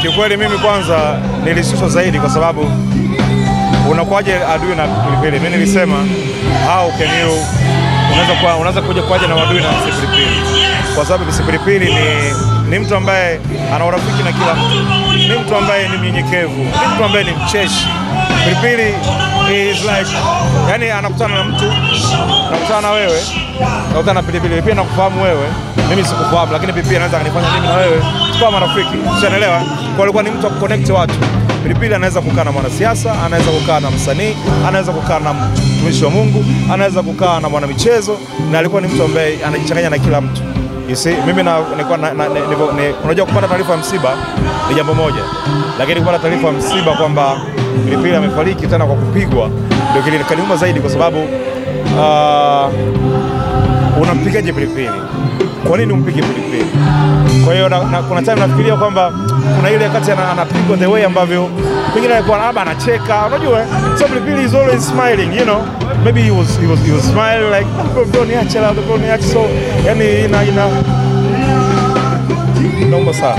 Kiukweli mimi kwanza nilishushwa zaidi kwa sababu unakuwaje adui na Pilipili? Mimi nilisema how can you unaweza kuja kuaje na adui na MC Pilipili? Kwa sababu MC Pilipili ni mtu ambaye ana urafiki na kila mtu. Ni mtu ambaye ni mnyenyekevu, ni mtu ambaye ni mcheshi. Pilipili is like, yani anakutana na mtu, anakutana na wewe, anakutana na Pilipili, pia nakufahamu wewe, mimi sikufahamu, lakini Pilipili anaweza kanifanya mimi na wewe tukawa marafiki. Ushaelewa? Kwa alikuwa ni mtu wa kuconnect watu. Pilipili anaweza kukaa na mwanasiasa, anaweza kukaa na msanii, anaweza kukaa na mtumishi wa Mungu, anaweza kukaa na mwanamichezo, na alikuwa ni mtu ambaye anajichanganya na kila mtu. You see, mimi na nilikuwa unajua kupata taarifa ya msiba ni jambo moja, lakini kupata taarifa ya msiba kwamba Pilipili amefariki tena kwa kupigwa ndio kilikaniuma zaidi, kwa sababu unampigaje Pilipili? Kwa nini umpige Pilipili? Kwa hiyo kuna time nafikiria kwamba kuna ile wakati anapigwa the way ambavyo pengine alikuwa labda anacheka, unajua? So Pilipili is always smiling, you know. Maybe he was smiling like bro niache la bro niache, so yani ina naomba sana.